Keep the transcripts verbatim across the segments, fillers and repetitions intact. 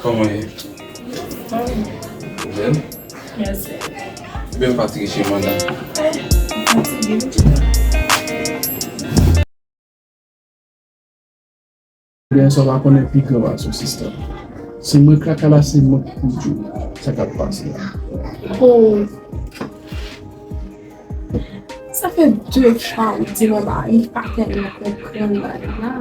Kòman w ye? Ou bèl? Mèsi. Ou byen fatige, cheri, madanm? Eh, m fatige, wi. Byen, sa w pa konnen pi gran pase w, sista. Si mwen kaka la, se mwen ki pou di w sa k ap pase la. Oh. Sa fè de fwa ou di mwen bagay, m pa tèlman konprann bagay la.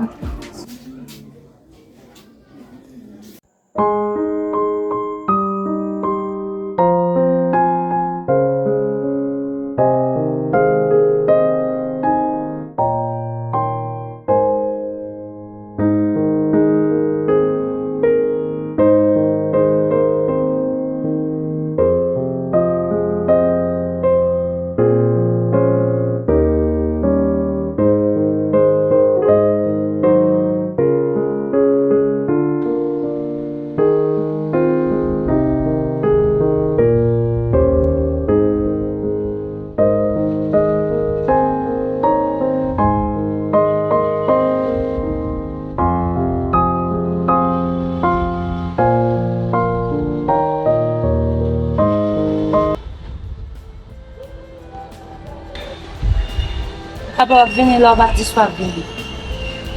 Apa w ap vini la, w pa di si w ap vini?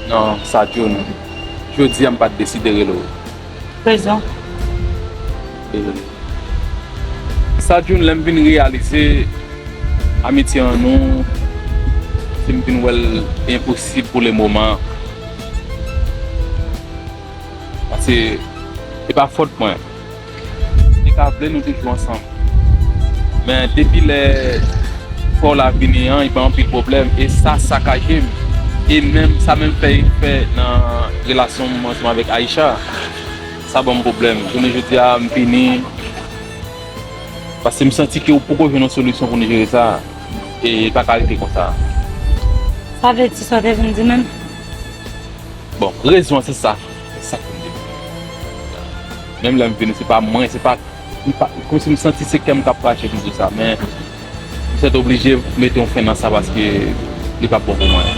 Non, Sadjoun, jodi a m pa t deside rele w. Rezon? E, Sadjoun, lè m vin reyalize amitye an nou, se m vin wè l enposib pou le moman. Paske e pa fòt mwen. Li ka vle nou toujou ansanm. Men depi lè frè w la vini an, li ban anpil pwoblèm. E sa sakaje m. E menm, sa menm fè efè nan relasyon m ansanm avèk Aisha. Sa ban m pwoblèm. Jounen jodi a, m vini. Paske m santi ke w poko jwenn yon solisyon pou nou jere sa. E li pa ka rete konsa. Sa vle di sa w te vin di menm? Bon, rezon an se sa. Se sa k fè m vini. Menm lè m vini, se pa mwen, se pa, m pa, kòmsi m santi se kè m k ap krache pou m di sa, men m sètoblije mete yon fen nan sa paske li p ap bon pou mwen.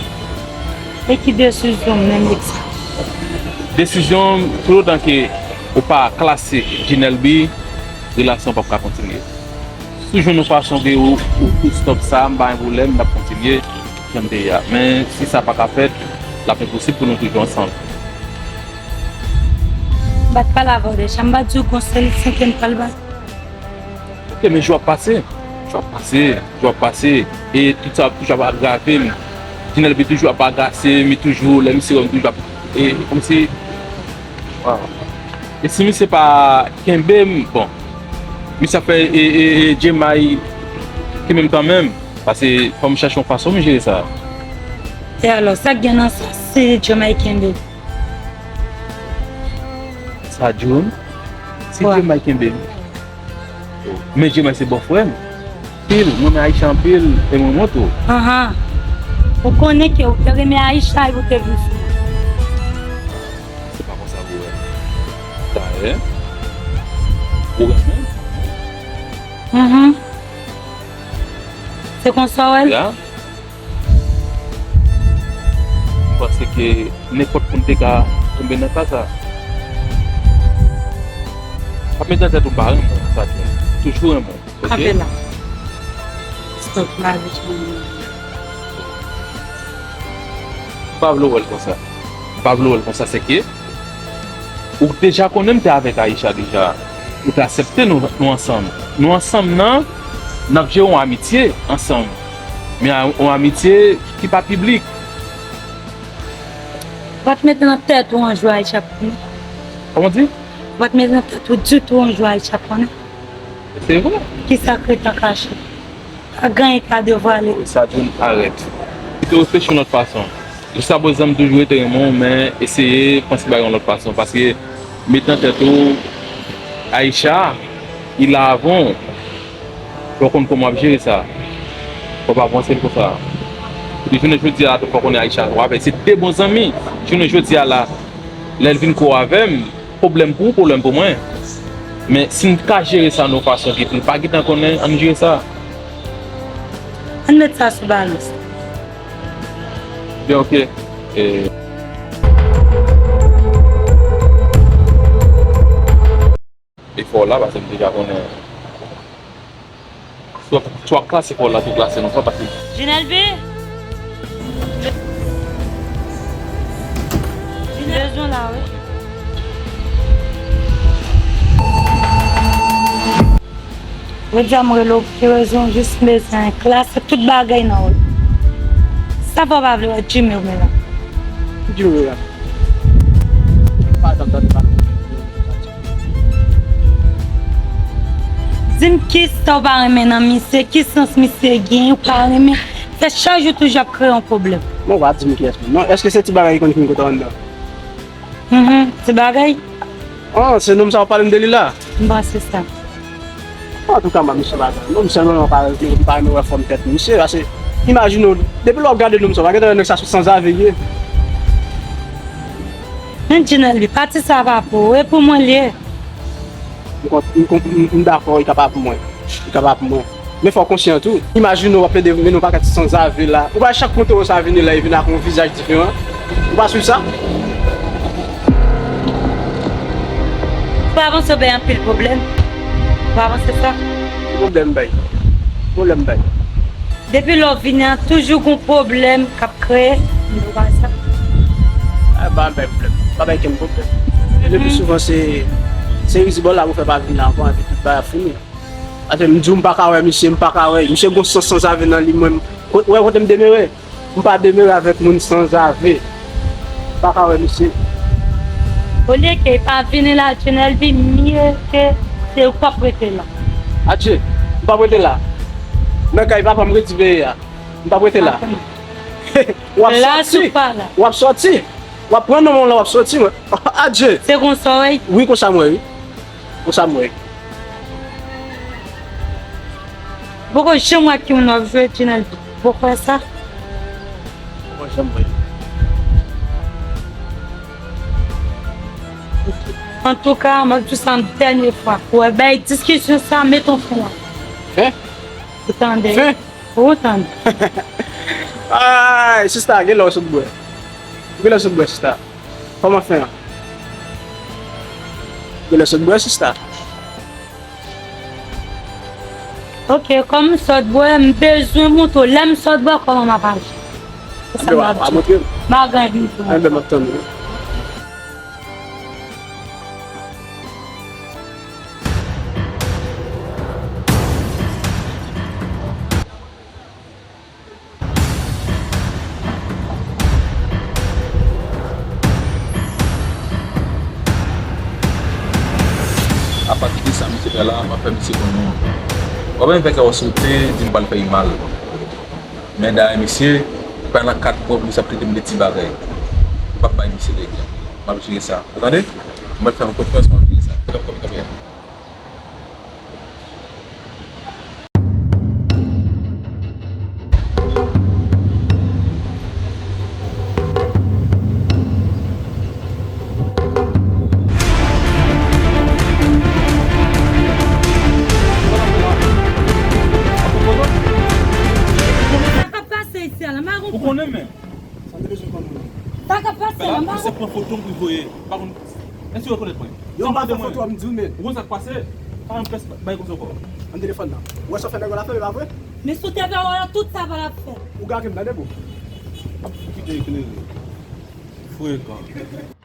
E ki desizyon menm li sa? Desizyon, toutotan ke ou pa klase Jinelby, relasyon p ap ka kontinye. Si w jwenn yon fason ke ou, ou, ou stop sa, m pa gen pwoblèm, n ap kontinye jan n te ye a. Men si sa pa ka fèt, l ap enposib pou nou toujou ansanm. M pa t pale avè w deja, m pa t di w gon sèl senkèm pral bay? Ok, men jou ap pase, jou ap pase, jou ap pase, e tout sa ap toujou ap agrave m. Jinelby toujou ap agase m, li toujou, lè misye wè m toujou ap, e kòmsi, waw. E si misye pa kenbe m, bon, misye ap fè, e, e, e, Jemay kenbe m kanmenm, paske fò m chache yon fason m jere sa. E alò, sa k gen nan sa, si Jemay kenbe m? Sadjoun, si Jemay kenbe m. Men Jemay se bòfrè m. Pil, mwen renmen Aisha anpil, e mwen renmen w tou. Anhan. Ou konnen ke ou te renmen Aisha epi ou te vin sou mwen. Se pa konsa pou wè. Dayè, ou renmen m. Mhm. Se konsa w wè l? Ya. M panse ke nenpòt moun te ka tonbe nan ka sa. Pa met nan tèt ou m pa renmen w, Sadjoun. Toujou renmen w, ok? Kanpe la. Stop la, vit. M pa vle w wè l konsa. M pa vle w wè l konsa, se ke ou deja konnen m te avèk Aisha deja. Ou te aksepte nou, nou ansanm. Nou ansanm nan, n ap jere yon amitye ansanm. Men a, yon amitye ki pa piblik. Ou pa t mete nan tèt ou yon jou Aisha ap konnen? Kòman w di? Ou pa t mete nan tèt ou ditou yon jou Aisha ap konnen? Se vre. Kisa k ret an kache? Pa gen anyen ka devwale. Sadjoun, arèt. Kite w reflechi yon lòt fason. Jiskaprezan, m toujou rete renmen w, men eseye panse bagay yon lòt fason. Paske, met nan tèt ou, Aisha, li la avan w. Fò w konn kòman w ap jere sa. Fò w pa panse l konsa. Epi jounen jodi a la tou, fò w konnen Aisha, w avè se de bon zanmi. Jounen jodi a la, lè l vin kò avè m, pwoblèm pou ou, pwoblèm pou mwen. Men si n ka jere sa nan yon fason ke pou l pa gentan konnen, ann jere sa. Ann met sa sou balans. Byen, ok. E, Fò la, paske m deja konnen. Swa, swa klase fò la, tou klase nou fò, paske Jenelby! Li bezwen la, wi. Jodi a m rele w pou ki rezon? Jis m bezwen klase tout bagay nan ou. Sa fè w pa vle wè Jimmy ou menm la? Ki Jimmy la? Pa janm tande pale. Di m kisa w pa renmen nan misye, ki sans misye gen, ou pa renmen. Se chak jou toujou ap kreye yon pwoblèm. Bon, w pa di m kiyès menm non. Èske se ti bagay ki konn fin kote w anndan? Mhm, ti bagay. Oh, se nonm sa w pale m de li la? Bon, se sa. Antouka, m pa misye bagay. Non, m sèlman m pa, m pa renmen wè fòm tèt misye. Paske, imajine w, depi lè w ap gade nonm sa, w pa gentan wè nèg sa se yon sanzave li ye. Men Jenelby, pati sa pa pou ou, e pou mwen li ye. M kon-, m kon-, m, m dakò, li ka pa pou mwen. Li ka pa pou mwen. Men fò w konsyan tou. Imajine w ap plede mennen yon pakèt sanzave la. Ou pa chak kote w sa vini la, e vin ak yon vizaj diferan. Ou pa swiv sa? Ou pa panse w bay anpil pwoblèm? Ou pa panse sa? Ki pwoblèm m bay? Ki pwoblèm m bay? Depi lè w vini an, toujou gon pwoblèm k ap kreye. M di w pa sa. Ah, pa bay pwoblèm. Pa bay kenn pwoblèm. Le pi souvan, se, se rizibòl la pou fè pa vini ankò, epi tout bagay ap fini. Atè, m di w, m pa ka wè misye, m pa ka wè. Misye gon sans sanzave nan li, mwen, m, wè kote m demere. M pa demere avèk moun sanzave. M pa ka wè misye. Olye ke pa vini la, Jenelby, mye ke se ou k ap rete la. Adje, m p ap rete la. Nan kay papa m redi veye a. M p ap rete la. W ap sòti. W ap sòti. W ap pran nonm lan, w ap sòti, mwen. Adje. Se konsa w ye? Wi, konsa mwen, wi. Konsa mwen. Poko janm wè ki moun w ap jwe, Jenelby. Poko wè sa? Poko janm wè. Antouka, m ap di w sa yon dènye fwa. Ou wè, bay diskisyon sa, met yon fen la. Fen? Ou tande? Fen? Ou tande? Ay, sista, gen lè w sot bwè. Gen lè w sot bwè, sista. Kòman fen an? Gen lè w sot bwè, sista. Ok, kòm m sot bwè, m bezwen montre w. Lè m sot bwè, kòman m ap aji? Se sa m ap di w. Bagay m di w. Anben, m ap tann ou. Apati de sa misye fè la, m ap fè misye konnen. W ap fè kè w sote, di m pral fè l mal. Men dayè misye, pa nan kad pwòp li, sa ap trete m de ti bagay. M p ap bay misye lègè. M ap jere sa. Ou tande? M ap fè yon konfyans, m ap jere sa. Kanpe, kanpe, kanpe. Sa k ap pase isi a la, m pa konprann. Ou konnen men. Sa k ap pase la, m pa konprann. Misye pran foto m pou l voye. Pa konn, èske w rekonèt mwen? Yo, m pa fè foto a, m di w, men. Ou konn sa k pase? Pa janm fè bay konsa ankò. Ann telefòn nan. Ou wè sa w fè nèg yo la fè, e pa vre? Men si w te vle wè tout sa pa l ap fè. Ou gade m, tande, bro. Kite eklere. Frekan.